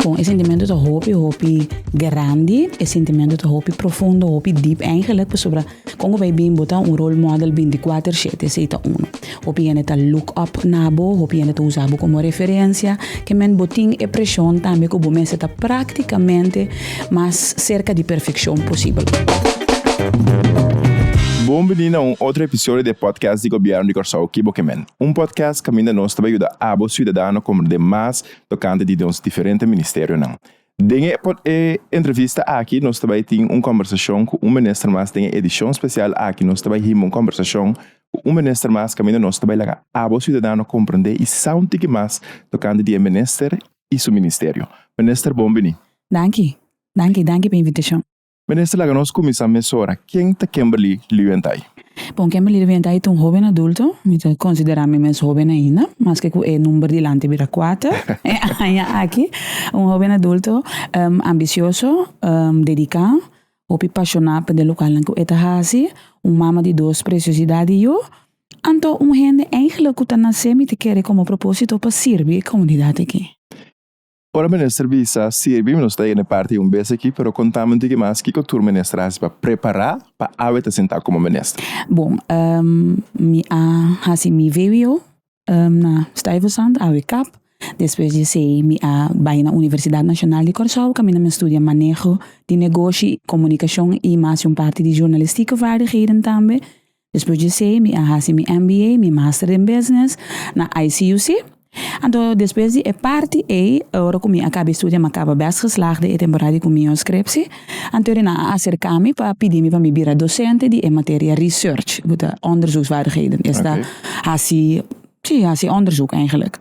Bon, e sentimentu ta hopi hopi grandi, e sentimentu ta hopi profundo, hopi diep eigenlijk, pasobra kon ku bai bin bo ta un role model binti kuater shete, esei ta uno. Hopi hende ta look up na bo, hopi hende ta usa bo komo referensia, ke men bo tin e preshon tambe ku bo mester ta praktikamente mas serka di perfekshon posibel. Bon bini na un otro episodio di e podcast di Gobièrnu di Kòrsou Ki Bo Ke Men. Un podcast kaminda nos ta bai yuda abo siudadano komprendé mas tokante di nos diferente ministerionan. Den e e entrevista aki nos ta bai tin un kòmbersashon ku un minister mas den e edishon spesial aki nos ta bai hima un kòmbersashon ku un minister mas kaminda nos ta bai laga abo siudadano komprendé i sa un tiki mas tokante di e minister i su ministerio. Minister bon bini. Danki. Danki, danki pa invitashon. Minister laga nos kuminsá mesora, ken ta Kimberly Liuwentai? Bon, Kimberly Liuwentai ta un hóben adulto, mi ta konsiderá mi mes hóben ainda, maske ku e number dilanti bira kuater e aña aki. Un hóben adulto ambisioso, dediká, hopi pashoná pa de lokalnan ku e ta hasi, un mama di dos presiosidat di yu, anto un hende eigenlijk ku ta nasé mi ta kere komo propósito pa sirbi e komunidat aki. Ora minister bisa sirbi, mi no sta yega na e parti un bes aki, pero kontami un tiki mas kiko tur minister a hasi pa prepará pa awe ta sintá komo minister. Bon, mi a hasi mi vwo na Stuyvesant, awe kap. Despues di esei mi a bai na Universidat Nashonal di Kòrsou kaminda mi a studia maneho di negoshi, komunikashon i mas un parti di journalistieke vaardigheden tambe. Despues di esei mi a hasi mi MBA, mi Master den Business, na ICUC. Anto despues di e parti ei, ora ku mi a kaba e studia, mi a kaba bèst geslaagd den e temporada di ku mi inskripsi. Anto nan a aserká mi pa pidi mi pa mi bira dosente di e materia research, ku ta onderzoeksvaardigheden. Esta hasi, si, hasi onderzoek eigenlijk.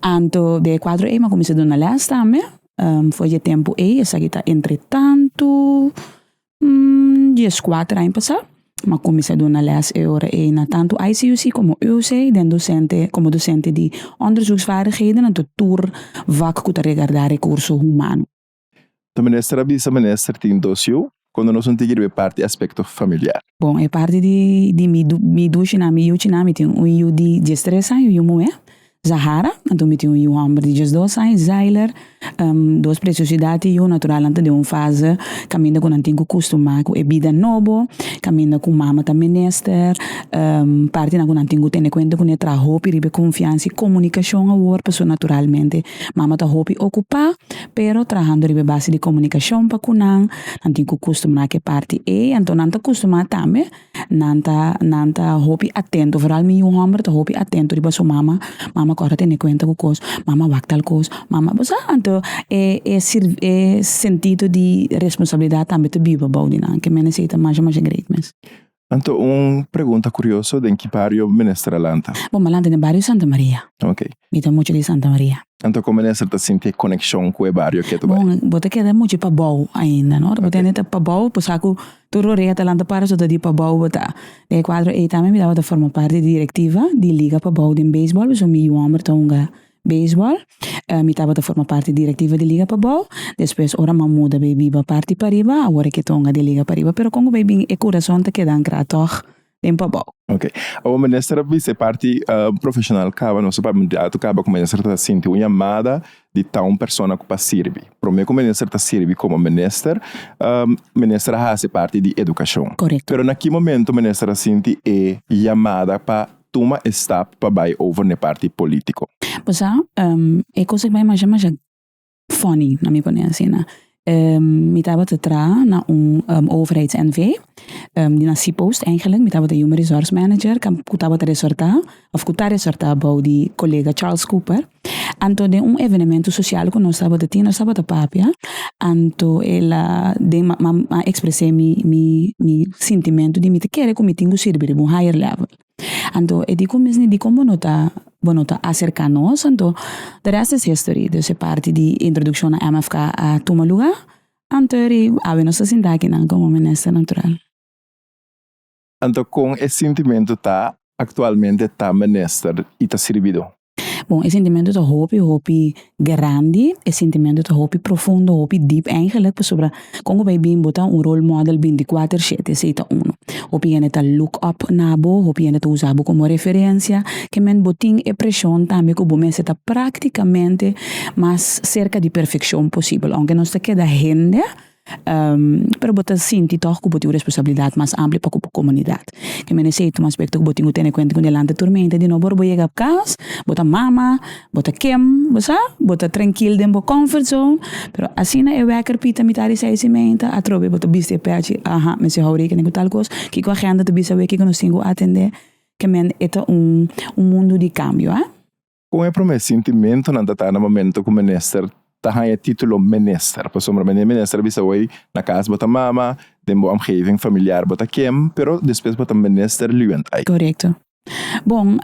Anto den e kuadro ei mi a kuminsá duna lès tambe. For di e tempu ei, esaki ta entre tantu. 14 aña pasá mi a kuminsá duna lès e ora ei na tantu ICUC komo UC den dosente komo dosente di onderzoeksvaardigheden anto tur vak ku ta regardá rekurso humano. De minister a bisa minister tin dos yu, kondo nos un tiki riba e parti aspekto familiar. Bon, e parti di di mi mi dushinan, mi yuchinan, mi tin un yu di 13 aña, un yu muhé, Zahara, anto mi tin un yu hòmber di 12 aña, Zailer. Dos preciosidad y yu natural nan ta den un fase caminda cu nan tin cu custuma cu e bida nobo, caminda cu mama ta minister, partinan cu nan tin cu tene cuenta cu ne traha hopi riba e confiansa y comunicacion awor pasobra naturalmente mama ta hopi ocupa pero trahando riba e base di comunicacion pa cu nan, nan tin cu custuma cu e parti ey, anto nan ta custuma tambe. Nan ta nan ta hopi atento, vooral mi yu hòmber ta hopi atento riba su mama, mama kòrda tene kuenta ku kos, mama wak tal kos, mama bo sa anto e e sir e sentido di responsabilidat tambe ta biba bou di nan, ke men esei ta masha masha great mes. Anto un pregunta kurioso, den ki bario minister a lanta? Bon, mi a lanta den bario Santa Maria. Ok. Mi ta mucha di Santa Maria. Anto kon minister ta sinti e konekshon ku e bario ketu bai? Bon, bo ta keda mucha pabou ainda, no? Ora bo tende ta pabou, bo sa ku Tur orea ta lanta para so ta di pabou bo ta. Den e kuadro ei tambe mi tabata forma parti di direktiva di Liga Pabou den beisbòl pasobra mi yu hòmber ta hunga beisbòl. Mi tabata forma parti di direktiva di Liga Pabou. Despues ora mi a muda bai biba parti pariba awor e ke ta hunga den Liga Pariba. Pero kon ku bai bin e kurason ta keda ankrá tòg den Pabou. Ok. Awor minister a bisa e parti profesional caba, nos a papia un caba cu minister ta sinti un yamada di ta un persona cu pa sirbi. Prome cu minister ta sirbi como minister, minister a haci parti di educacion. Correcto. Pero na ki momento minister a sinti e yamada pa tuma e stap pa bay over na e parti politico? Bo sa, e cos aki bay masha masha funny, na mi pone asina. Mi tabata traha na un overheids NV, di na C-post eigenlijk, mi tabata human resource manager ku tabata resortá òf ku ta resortá bou di kolega Charles Cooper. Anto den un evenemento sosial ku nos tabata tin, nos tabata papia, anto el a den a ekspres'é mi mi mi sintimentu di mi ta kere ku mi tin ku sirbi riba un higher level. Anto e di ku mis ni dikon bo no ta bo no ta aserká nos, anto the rest is history. Dus e parti di introdukshon na MFK a tuma lugá, anto eri awe nos ta sinta akinan komo minister natural. Anto kon e sintimentu ta aktualmente ta minister i ta sirbidó? Bon, e sintimentu ta hopi, hopi grandi, e sintimentu ta hopi profundo, hopi diep eigenlijk, pasobra kon ku bai bin bo ta un role model binti kuater shete, esei ta uno. Hopi hende ta look up na bo, hopi hende ta usa bo komo referensia, ke men bo tin e preshon tambe ku bo mester ta praktikamente mas serka di perfekshon posibel, ounke nos ta keda hende, pero bo ta sinti tòg ku bo tin un responsabilidat mas amplio pa ku bo komunidat. Ke men esei ta un aspekto ku bo tin ku tene kuenta ku delante tur mente di no por bo yega kas, bo ta mama, bo ta kem, bo sa, bo ta trankil den bo comfort zone, pero asina e wèker pita mitad di seis i meinta, atrobe bo ta bisti e pèchi, aha, mester hou rekening ku tal kos, kiko agenda ta bisa awor, kiko nos tin ku atendé, ke men e ta un un mundu di kambio, a. Kon e promé sintimentunan ta ta na momento ku minister ta haña título minister? Pasobra mene minister a bisa hoy na kas bo ta mama, den bo omgeving familiar bo ta kem, pero despues bo ta minister luwent ai. Korekto. Bon,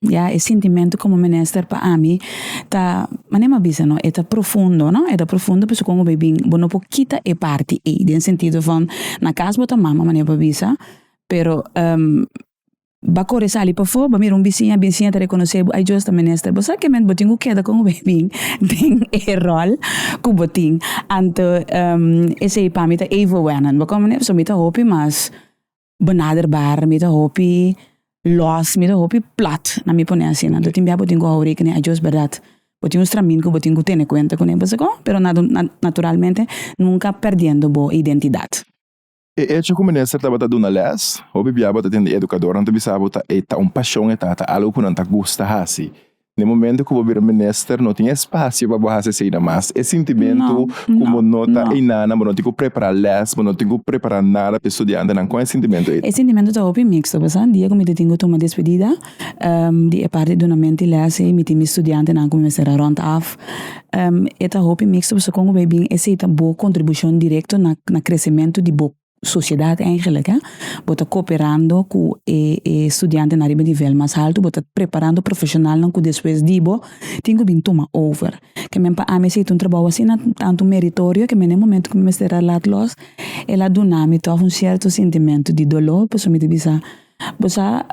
ya e sintimentu komo minister pa ami ta, manera mi a bisa no, e ta profundo no, e ta profundo pasobra kon ku bo bin bo no por kita e parti ei den sentido van na kas bo ta mama manera bo a bisa, pero Ba kore sali pafó, ba mira un bisiña, bisiña ta rekonosé bo, ay Dios ta minister. Bo sa ke ment bo tin ku keda kon bo bin den e ròl ku bo tin. Anto esei pa mi ta even wennen. Bo komprende? Pasobra mi ta hopi mas benaderbaar, mi ta hopi lòs, mi ta hopi plat, na mi pone asina. Anto tin bia bo tin ku hou rekening, ay Dios bèrdat, bo tin un stramin ku bo tin ku tene kuenta kuné. Bo sa kon? Pero naturalmente nunka pèrdiendo bo identidat. E echo ku minister tabata duna lès, hopi bia bo ta tende edukadornan ta bisa bo ta e ta un pashon e ta, ta algu ku nan ta gusta hasi. Na e momento ku bo bira minister no tin espasio pa bo hasi esei mas. E sintimentu ku bo no ta einanan, bo no tin ku prepará lès, bo no tin ku prepará nada pa e studiantenan. Kon e sintimentu ei? E sintimentu ta hopi mixto, bo sa. Dia ku mi ta tin ku tuma despedida di e parti dunamento di lès ei, mi tin mi studiantenan ku mi mester a rònt af. E ta hopi mixto pasobra kon ku bay bin esei ta bo kontribushon direkto na na kresementu di bo sosiedat eigenlik he. Bo ta koperando ku e e studiantenan riba nivel mas haltu, bo ta preparando profeshonalnan ku despues di bo tin ku bin tuma over. Ke men pa ami esei ta un trabou asina tantu meritorio ke men e momento ku mi mester a lat los el a duna mi tòg un sierto sintimentu di doló pasobra mi ta bisa bo sa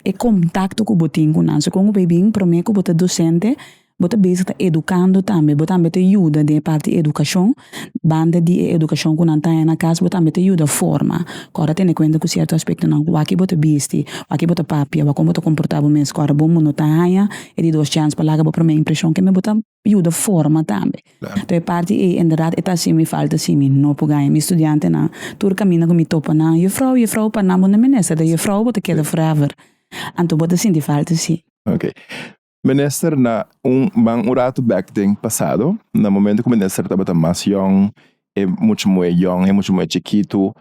E kontakto ku bo tin ku nan. So kon ku bay bin promé ku bo ta dosente bo ta bezig ta edukando tambe, bo tambe ta yuda den e parti edukashon, banda di e edukashon ku nan ta haña na kas bo tambe ta yuda forma. Ku ora tene kuenta ku sierto aspektonan, wak bo ta bisti, wak bo ta papia, wak kon bo ta komportá bo mes, ku ora bo no ta haña e di dos chèns pa laga bo promé impreshon keme bo ta yuda forma tambe. Enton e parti ei inderdaad e ta haci mi falta si mi no por gaña mi studiantenan. Tur caminda cu mi topa nan, juffrouw, juffrouw, pa nan bo no minister, ta juffrouw bo ta keda forever. Anto bo ta sinti falta si. Ok. Minister, na un ban un rato bek den pasado, na momento cu minister tabata mas yong, e mucha muhe yong, e mucha muhe chikitu,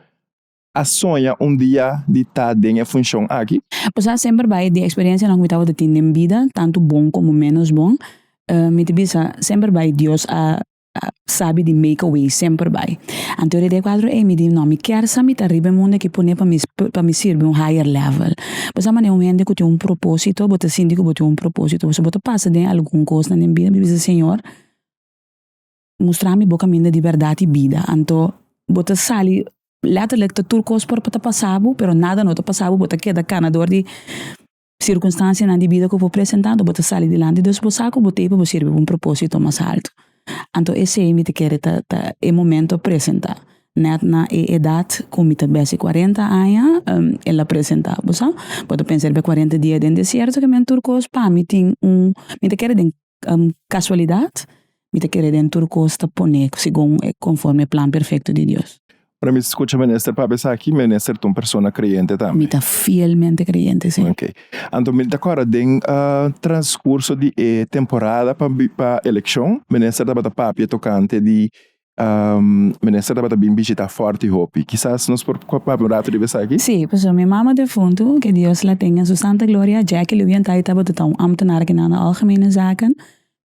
a soña un dia di ta den e funshon aki? Pasá semper bai di eksperensianan ku mi tabata tin den bida, tantu bon komo ménos bon, mi ta bisa semper bai Dios a sabi di make a way, semper bai. Anto di e kuadro ei mi di no, mi kier sa mi ta riba e mundu aki pone pa mi pa mi sirbi un higher level. Pasá manera un hende ku tin un propósito, bo ta sinti ku bo tin un propósito, pasobra bo ta pasa den algun kosnan den bida, mi ta bisa Señor, Mustra mi bo kaminda di bèrdat i bida. Anto bo ta sali lèterlik ta tur kos por ta pasa bo, pero nada no ta pasa bo, bo ta keda kana dor di sirkunstansianan di bida ku por presentá, anto bo ta sali dilanti Dios, bo sa ku bo t'ei pa bo sirbi pa un propósito mas altu. Anto esei mi ta kere ta ta e momento a presentá. Nèt na e edat ku mi ta bèsi 40 aña, el a presentá. Bo sa? Bo ta pensa riba e 40 dia den desierto ke men tur kos pa mi tin un, mi ta kere den Casualidad? Mi ta kere den tur cos ta pone segun e conforme e plan perfecto di Dios. Ora mi scucha minister papia esaki, minister ta un persona creyente tambe? Mi ta fielmente creyente, si. Ok. Anto mi ta corda den transcurso di e temporada pa pa eleccion, minister tabata papia tocante di Minister tabata bin bishita Forti hopi. Kisas nos por papia un rato riba esaki? Sí, pasobra mi mama defuntu, que Dios la tenga en su santa gloria, Jackie Lubientay tabata ta un ambtenaar akinan na Algemene Zaken.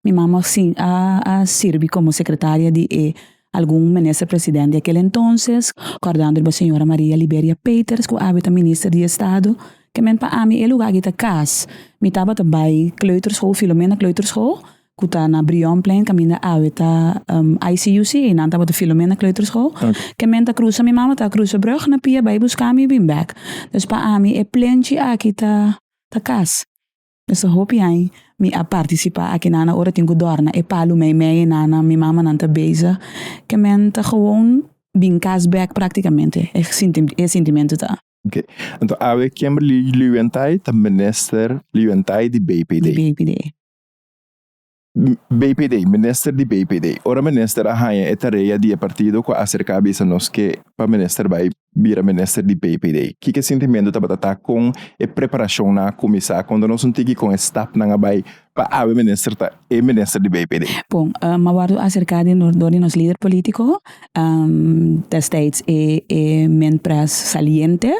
Mi mama sin a a sirbi como secretaria di e algun minister president di aquel entonces, cordando riba señora Maria Liberia Peters cu awe ta minister di estado. Ke men pa ami e lugar aki ta cas. Mi tabata bay kleuterschool, Filomena kleuterschool, ku ta na Brionplein kaminda awe ta ICUC einan tabata Filomena kleuterschool ke men ta krusa mi mama ta krusa brug na pia bai buska mi bin bek dus pa ami e plenchi aki ta ta kas. Mester hopi aña mi a partisipá aki nana ora tin ku dòrna e palu meimei nana mi mamanan ta bezig ke men ta gewoon bin kas bèk praktikamente e e sintimentu ta. Oké, anto awe Kimberly Luentai ta minister Luentai di BPD. Di BPD. BPD, minister di BPD. Ora minister a haña e tarea di e partido ku a aserká bisa nos ke pa minister bai bira minister di BPD. Kiko e sintimentu tabata ta kon e preparashonnan a kuminsá? Konta nos un tiki kon e stapnan a bai pa awe minister ta e minister di BPD. Bon, mi a wòrdu aserká di dor di nos lider polítiko destijds e e Minpres saliente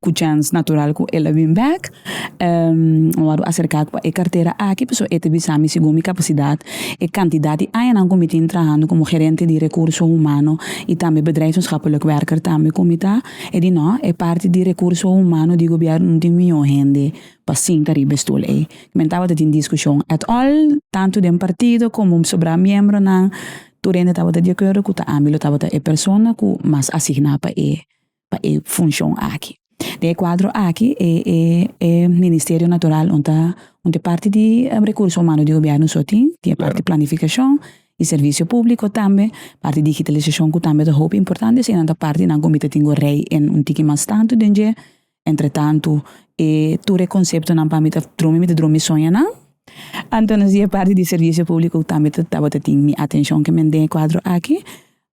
ku chèns natural ku el a bin bèk. Mi a wòrdu aserká pa e kartera aki pasobra e ta bisa mi segun mi kapasidat e kantidat di añanan ku mi tin trahando komo gerente di rekurso humano i tambe bedrijfsmaatschappelijk werker tambe ku mi ta. E di no, e parti di rekurso humano di gobièrnu no tin mihó hende pa sinta riba e stul ei. Men tabata tin diskushon at all, tantu den partido komo sobrá miembronan. Tur hende tabata di akuerdo ku ta ami lo tabata e persona ku mas asigná pa e pa e funshon aki. Den e kuadro aki e e e Ministerio Natural un ta un ta e parti di rekurso humano di gobièrnu so tin, tin e parti planifikashon i servisio públiko tambe, parti digitalisashon ku tambe ta hopi importante, eseinan ta partinan ku mi ta tin ku rei en un tiki mas tantu den dje. Entretantu e tur e konseptonan pa mi ta drumi mi ta drumi soñanan. Anto nos di e parti di servisio públiko tambe ta tabata tin mi atenshon ke men den e kuadro aki.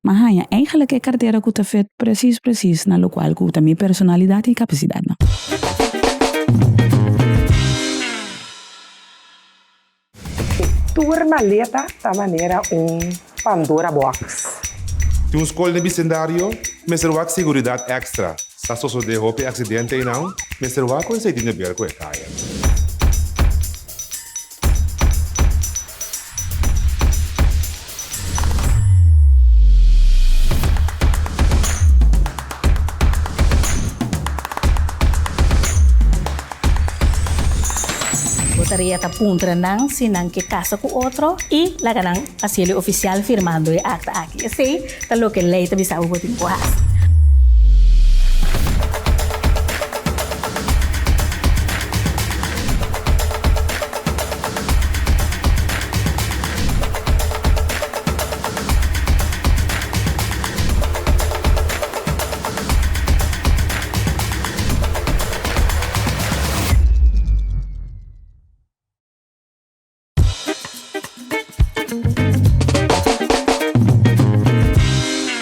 M'a haña eigenlik e kartera ku ta fit presis presis na lokual ku ta mi personalidat i kapasidatnan. Tur maleta ta manera un Pandora box. Tin un skol den bisendario mester wak seguridat èkstra. Sa sosodé hopi aksidente einan, mester wak ku esei tin de ber ku e kaya. Bo tarea ta puntra nan si nan ke kasa ku otro i laga nan hasiel e ofisial firmando e akta aki. Esei ta loke lei ta bisa bo bo tin ku hasi.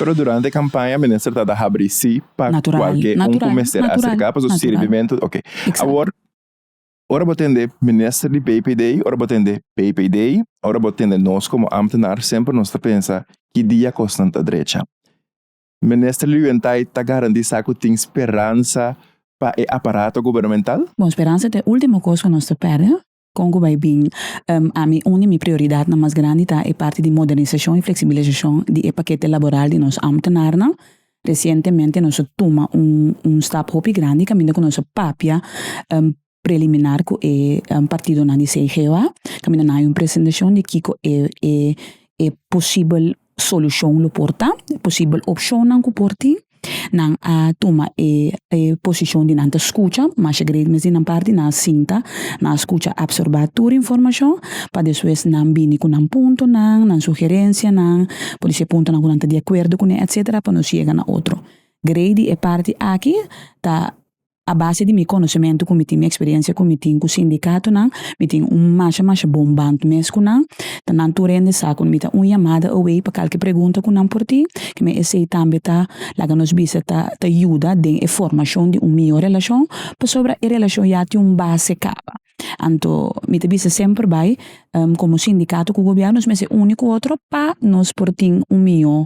Pero durante campaña minister ta da habri si pa cualke un cu mester acerca pasobra sirbimentu ok awor ora bo tende minister di BPD ora bo tende BPD ora bo tende nos como ambtenaar semper nos ta pensa ki dia cosnan ta drecha. Minister Lewentai ta garantisa ku tin speransa pa e aparato gubernamental? Bon, speransa ta e ultimo kos ku nos ta pèrdè. Kon ku bai bin? Ami un di mi prioridatnan mas grandi ta e parti di modernisashon i fleksibilisashon di e pakete laboral di nos ámtenarnan. Resientemente nos a tuma un un stap hopi grandi kaminda ku nos a papia preliminar ku e partidonan di CGOA, kaminda nan hay un presentashon di kiko e e e posibel solushon lo por ta, posibel opshonnan ku por tin. Nan a tuma e e posishon di nan ta skucha, masha great mes di nan parti, nan a sinta, nan a skucha, apsorbá tur informashon pa despues nan bini ku nan puntonan, nan sugerensianan, podisé puntonan ku nan ta di akuerdo kuné etsetera pa nos yega na otro. Great di e parti aki ta A base di mi konosementu ku mi tin, mi eksperensia ku mi tin ku sindikatonan, mi tin un masha masha bon band mes ku nan. Ta nan tur hende sa ku mi ta un yamada away pa kalke pregunta ku nan por tin. Ke men esei tambe ta laga nos bisa ta ta yuda den e formashon di un mihó relashon, pasobra e relashon ya tin un base kaba. Anto mi ta bisa semper bai komo sindikato ku gobièrnu nos mester uni ku otro pa nos por tin un mihó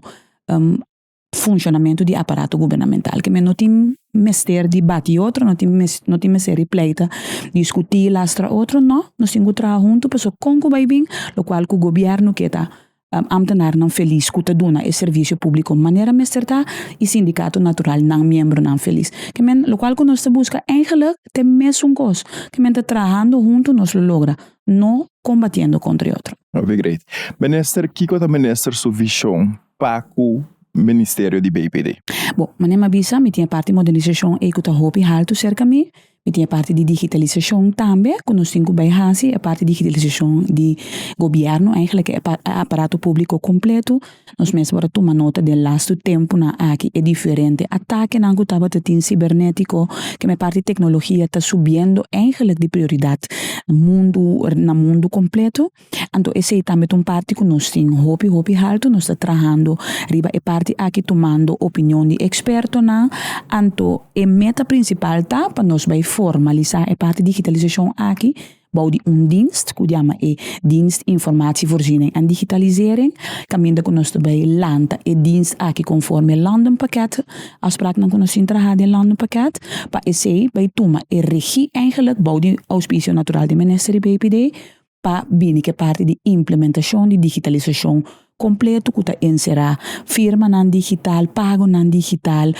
funshonamentu di aparato gubernamental ke men no tin mester di bati otro, no tin no tin mester di pleita, diskutí, lastra otro, no, nos tin ku traha huntu pasobra kon ku bai bin lokual ku gobièrnu ke ta ámtenarnan felis ku ta duna e servisio públiko manera mester ta i sindikato natural nan miembronan felis. Ke men lokual ku nos ta buska eigenlik ta e mesun kos, ke men ta trahando huntu nos lo logra, no kombatiendo kontra e otro. Hopi great. Minister, kiko ta minister su vishon pa ku ministerio di BPD? Bon, manera mi a bisa, mi tin e parti modernisashon ei ku ta hopi haltu serka mi. Mi tin e parti di digitalisashon tambe ku nos tin ku bai hasi, e parti digitalisashon di gobièrnu eigenlijk e aparato públiko kompleto. Nos mes por a tuma nota den lastu tempunan aki e diferente atakenan ku tabata tin sibernetiko, ke e parti teknologia ta subiendo eigenlijk di prioridat mundu na mundu kompleto. Anto esei tambe ta un parti ku nos tin hopi hopi haltu, nos ta trahando riba e parti aki tumando opinion di ekspertonan. Anto e meta prinsipal ta pa nos bai formalisá e parti digitalisashon aki bou di un dienst ku yama e Dienst Informatievoorziening en Digitalisering, kaminda ku nos ta bai lanta e dienst aki konforme landenpakket, afspraaknan ku nos tin traha den landenpakket, pa esei bai tuma e regie eigenlijk bou di ouspisio natural di Minister di BPD pa bini ku e parti di implementashon di digitalisashon kompleto ku ta enserá firmanan digital, pagonan digital,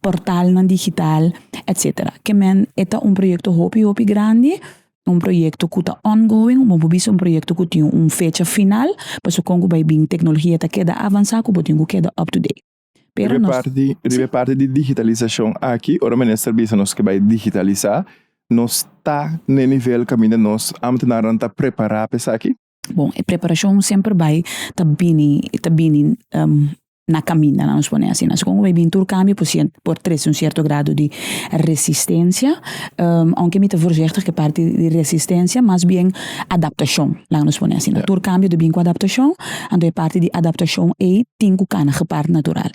portalnan digital, etsetera. Ke men e ta un proyekto hopi hopi grandi, un proyekto ku ta ongoing, bo por bisa un proyekto ku tin un fecha final, pasobra kon ku bai bin teknologia ta keda avansá ku bo tin ku keda up to date. Pero Riba e nos parti, riba e parti di digitalisashon aki, ora minister bisa nos ke bai digitalisá, nos ta n'e nivel kaminda nos ambtenarnan ta prepará pa esaki? Bon, e preparashon semper bai ta bini, ta bini na kaminda, laat nos pone asina. Segun ku bai bini tur kambio por sier, por trese un sierto grado di resistensia, ounke mi ta voorzichtig ku e parti di resistensia, mas bien adaptashon, laat nos pone asina. Tur kambio ta bini ku adaptashon, anto e parti di adaptashon ei tin ku kana gepard natural.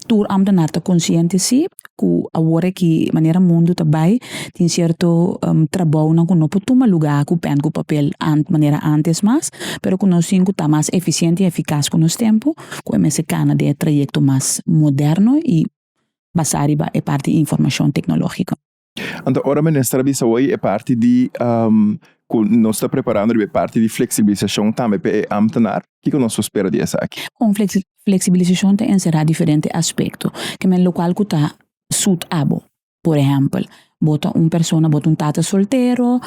Tur ambtenaar ta konsiente si ku awor aki manera mundu ta bai tin sierto trabounan ku no por tuma lugá ku pèn ku papel manera antes mas, pero ku nos tin ku ta mas efisiente i efikas ku nos tempu ku e mester kana den e trayekto mas moderno i basá riba e parti informashon teknológiko. Anto ora minister a bisa hoy e parti di cu nos ta preparando riba e parti di flexibilisacion tambe pa e ambtenaar, kico nos por spera di esaki? Un flexibilisacion ta encera diferente aspecto, ke men locual cu ta suit abo. Por ehempel, bo ta un persona, bo ta un tata soltero,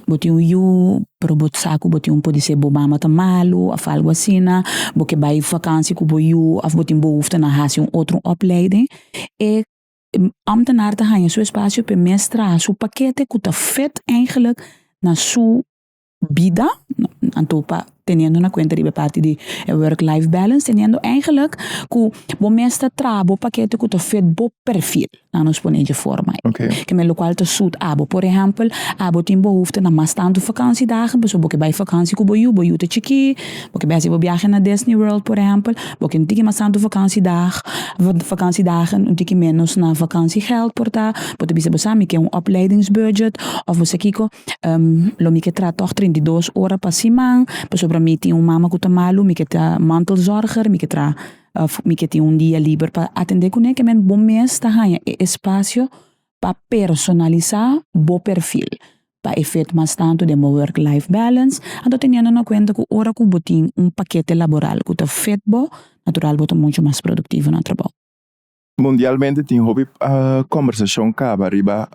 bo tin un yu, pero bo sa cu bo tin un podisé bo mama ta malu of algo asina, bo ke bay vakantie cu bo yu of bo tin behoefte na haci un otro opleiding, e Ambtenaar ta haña su espasio p'e mes traha su pakete ku ta fit eigenlijk na su bida, anto pa teniendo na kuenta riba e parti di e work life balance, teniendo eigenlijk ku bo mes ta traha bo pakete ku ta fit bo perfil, laat nos pone dje forma ei. Ke men lokual ta suit abo. Por ehèmpel, abo tin behoefte na mas tantu vakantiedagen, pasobra bo ke bai vakantie ku bo yu, bo yu ta chikí, Bo ke besi bo biahe na Disney World por ehempel, bo ke un tiki mas tantu vakantiedag, vakantiedagen, un tiki menos na vakantiegeld por ta, bo ta bisa bo sa mi ke un opleidingsbudget of bo sa kiko, lo mi ke traha tòg 32 ora pa siman, pasobra mi tin un mama ku ta malu, mi ke ta mantelzorger, mi ke traha of mi ke tin un dia liber pa atende kuné, ke men bo mes ta haña e espasio pa personalisá bo perfil pa e fit mas tantu den bo work life balance, anto teniendo na kuenta ku ora ku bo tin un pakete laboral ku ta fit bo, natural bo ta muchu mas produktivo na trabou. Mundialmente tin hopi kombersashon kaba riba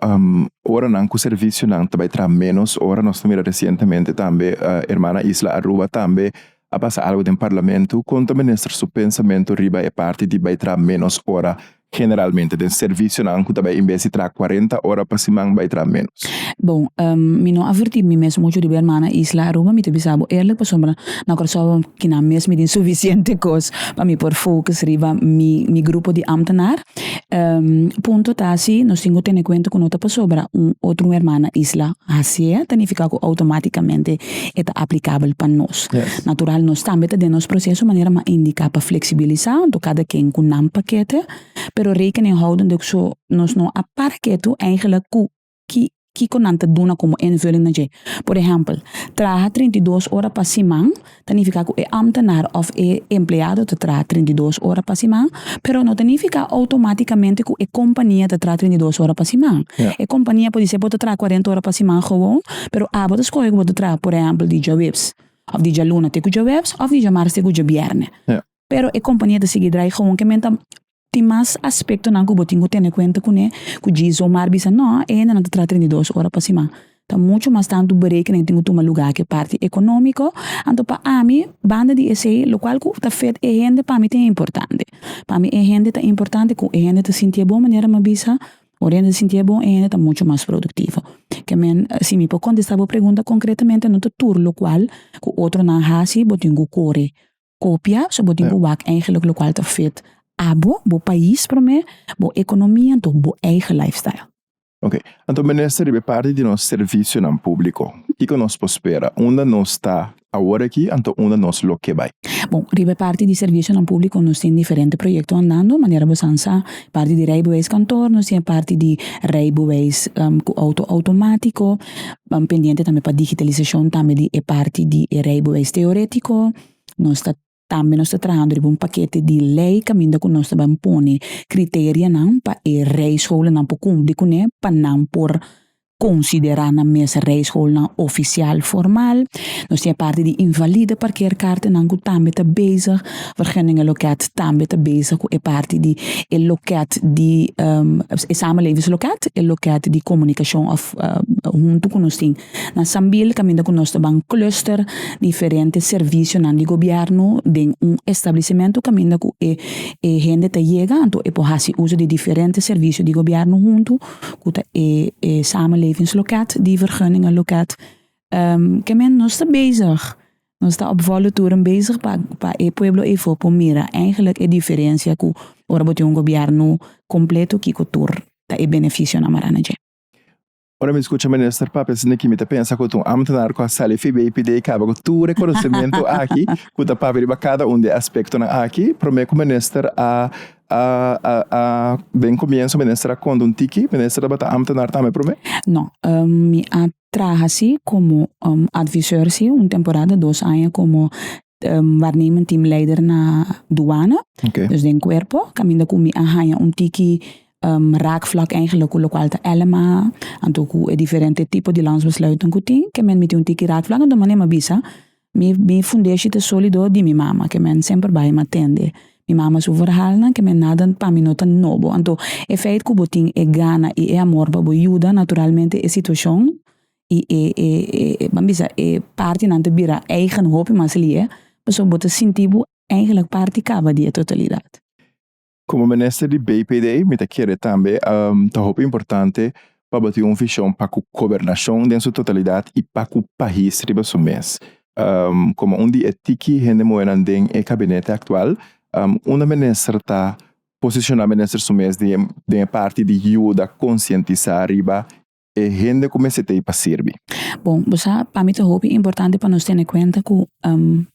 oranan ku servisionan ta bai traha ménos ora. Nos ta mira resientemente tambe hermana Isla Aruba tambe a pasa algu den parlamento. Kon ta minister su pensamentu riba e parti di bai traha ménos ora Generalmente den servicionan cu ta bay inbes di traha 40 ora pa siman bay traha menos. Bon, mi no a vertí mi mes mucho riba hermana Isla Aruba, mi ta bisa bo eerlijk pasobra na Kòrsou kinan mes mi tin suficiente kos pa mi por focus riba mi mi grupo di ambtenaar. Punto ta si nos tin ku tene kuenta ku no ta pasobra un otro hermana Isla hasié ta nifiká ku outomátikamente e ta aplikabel pa nos. Natural nos tambe ta den nos proseso manera m'a indiká pa fleksibilisá, anto kada ken ku nan pakete, pero rekening houdende ku so nos no a para ketu eigenlijk ku ki kiko nan ta duna komo invulling na dje. Por ehèmpel, traha 32 ora pa siman ta nifiká ku e ámtenar òf e empleado ta traha 32 ora pa siman, pero no ta nifiká outomátikamente ku e kompania ta traha 32 ora pa siman. E kompania por disé bo ta traha 40 ora pa siman gewoon, pero abo ta skohe ku bo ta traha por ehèmpel di djaweps òf di djaluna te ku djaweps òf di djamars te ku djabièrnè. Pero e kompania ta sigui drai gewoon ke men ta tin mas aspektonan ku bo tin ku tene kuenta kuné ku djis zomar bisa no e hendenan ta traha 32 ora pa siman. Ta muchu mas tantu berekening tin ku tuma lugá ku e parti ekonómiko. Anto pa ami banda di esei lokual ku ta fet e hende pa mi ta importante. Pa mi e hende ta importante ku e hende ta sintié bon manera mi a bisa. Ora hende ta sintié bon e hende ta mucho mas produktivo. Ke men, si mi por kontestá bo pregunta konkretamente no ta tur lokual ku otronan hasi bo tin ku kore kopia, so bo tin ku wak eigenlijk lokual ta fit abo, bo pais promé, bo ekonomia anto bo eigen lifestyle. Ok, anto minister riba e parti di nos servicionan publico, kico nos por spera? Unda nos ta awor aki, anto unda nos lo ke bai? Bon, riba e parti di servicionan publico nos tin diferente proyecto andando, manera bo san sa, parti di rijbewijskantoor, nos tin e parti di rijbewijs cu auto automatico, pendiente tambe pa digitalisacion tambe di e parti di e rijbewijs teoretico, nos ta Tambe nos ta trahando riba un pakete di lei kaminda ku nos ta ban pone kriterianan pa e rijscholennan por kumpli kuné pa nan por konsiderá nan mes rijschoolnan ofisial formal. Nos tin e parti di invalide parkeerkaartennan ku tambe ta bezig. Vergunningenloket tambe ta bezig ku e parti di e loket di e samenlevingsloket, e loket di komunikashon òf huntu ku nos tin. Na Sambil kaminda ku nos ta ban cluster diferente servisionan di gobièrnu den un establesimentu kaminda ku e e hende ta yega anto e por hasi uso di diferente servisio di gobièrnu huntu ku ta e e samenlevingsloket di vergunningenloket. Ke men nos ta bezig, nos ta op volle toeren bezig pa pa e pueblo eyfo por mira eigenlijk e diferensia ku ora bo tin un gobièrnu kompleto kiko tur ta e benefisionan mará na dje. Ora mi skucha minister papia asina ki mi ta pensa ku ta un ambtenaar ku a sali FBPD kaba ku tur e konosementu aki ku ta papia riba kada un di e aspektonan aki. Promé ku minister a a a den komienso minister a konta un tiki, minister tabata ambtenaar tambe promé? No, mi a traha si komo adviseur si un temporada, dos aña komo waarnemend teamleider na douane. Dus den cuerpo, caminda cu mi a haña un tiki raakvlak eigenlijk cu locual ta LMA, anto cu e diferente tipo di landsbesluiten cu tin, ke men mi tin un tiki raakvlak, anto manera mi a bisa, mi mi fundeshi ta solido di mi mama, ke men semper bai mi atende mi mama su verhaalnan, ke men nada pa mi no ta nobo. Anto e feit cu bo tin e gana y e amor pa bo yuda, naturalmente e situacion i e e e ban bisa e partinan ta bira eigen hopi mas lie, pasobra bo ta sinti bo eigenlijk parti kaba di e totalidat. Komo minister di BPD mi ta kere tambe ta hopi importante pa bo tin un vishon pa ku gobernashon den su totalidat i pa ku pais riba su mes. Komo un di e tiki hende muhernan den e kabinete aktual, unda minister ta posishoná minister su mes den e parti di yuda konsientisá riba e hende ku mester ta ei pa sirbi. Bon, bo sa, pa mi ta hopi importante pa nos tene kuenta ku,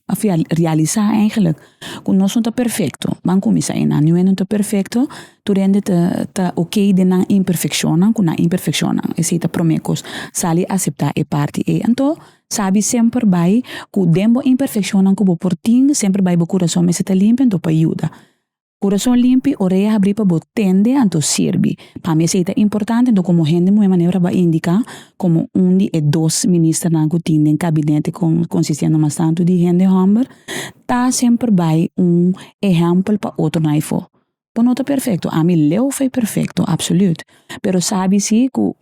òf realisá eigenlijk, ku nos no ta perfekto. Ban kuminsá einan, niun hende no ta perfekto, tur hende ta ta oké den nan imperfekshonnan, ku nan imperfekshonnan. Esei ta promé kos, sali aseptá e parti ei. Anto, sabi semper bai ku den bo imperfekshonnan ku bo por tin, semper bai bo kurason mester ta limpio anto pa yuda. Kurason limpi, orea habrí pa bo tende anto sirbi. Pa mi esei ta importante, anto komo hende muhé manera bo a indiká komo un di e dos ministernan ku tin den kabinete konsistiendo mas tantu di hende hòmber, ta semper bai un ehèmpel pa otronan afó. Bo no ta perfekto, ami leu fei perfekto, absoluut, pero sabi si ku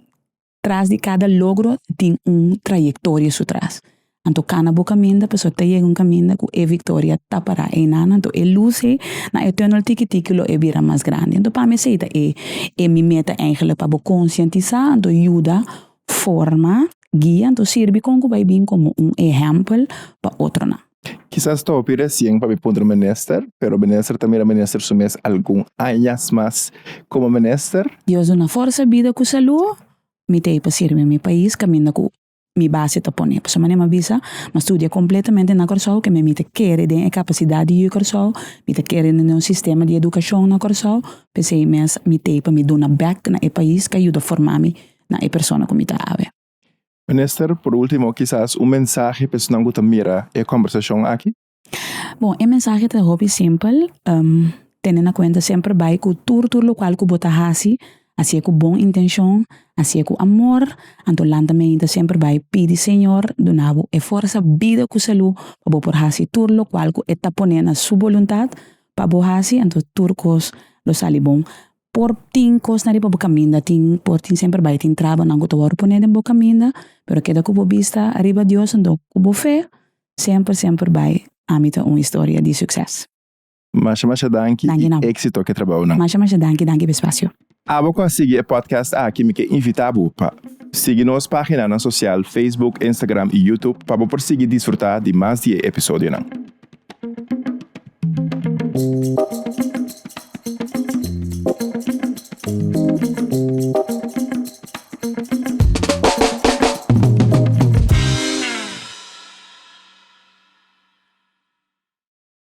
Tras di kada logro tin un trayektoria su tras. Anto kana bo kaminda pasobra ta yega un kaminda ku e viktoria ta pará einan. Anto e lus ei na e tùnel tiki tiki lo e bira mas grandi. Anto pa mi esei ta e e mi meta eigentlik pa bo konsientisá anto yuda forma, guia anto sirbi kon ku bai bin komo un ehèmpel pa otronan. Kisas ta hopi resien pa mi puntra minister, pero minister ta mira minister su mes algun añas mas komo minister. Dios duna forsa, bida ku salú, mi ta ei pa sirbi mi pais kaminda ku mi base ta pone. Pasobra manera mi a bisa, mi a studia kompletamente na Kòrsou, ke mi ta kere den e kapasidat di yu Kòrsou, mi ta kere den nos sistema di edukashon na Kòrsou, p'esei mes mi ta ei pa mi duna bèk na e pais ku a yuda forma mi na e persona ku mi ta awe. Minister, por ultimo kisas un mensahe pa esnan ku ta mira e kombersashon aki? Bon, e mensahe ta hopi simpel, tene na kuenta semper bai ku tur tur lokual ku bo ta hasi, hasié ku bon intenshon, hasié ku amor, anto lanta meinta semper bai pidi Señor duna bo e forsa, bida ku salú pa bo por hasi tur lokual ku e ta pone na su boluntat pa bo hasi, anto tur kos lo sali bon. Por tin kosnan riba bo kaminda, tin por tin semper bai tin trabanan ku ta wòrdu pone den bo kaminda, pero keda ku bo bista ariba Dios anto ku bo fe semper semper bai ami ta un historia di sukses. Masha masha danki Danki i na bo. éksito ku e trabounan. Masha masha danki, danki pa e spasio. Abo ku a sigui e podcast aki mi ke invitá bo pa sigui nos páginanan sosial Facebook, Instagram i YouTube pa bo por sigui disfrutá di mas di e episodionan.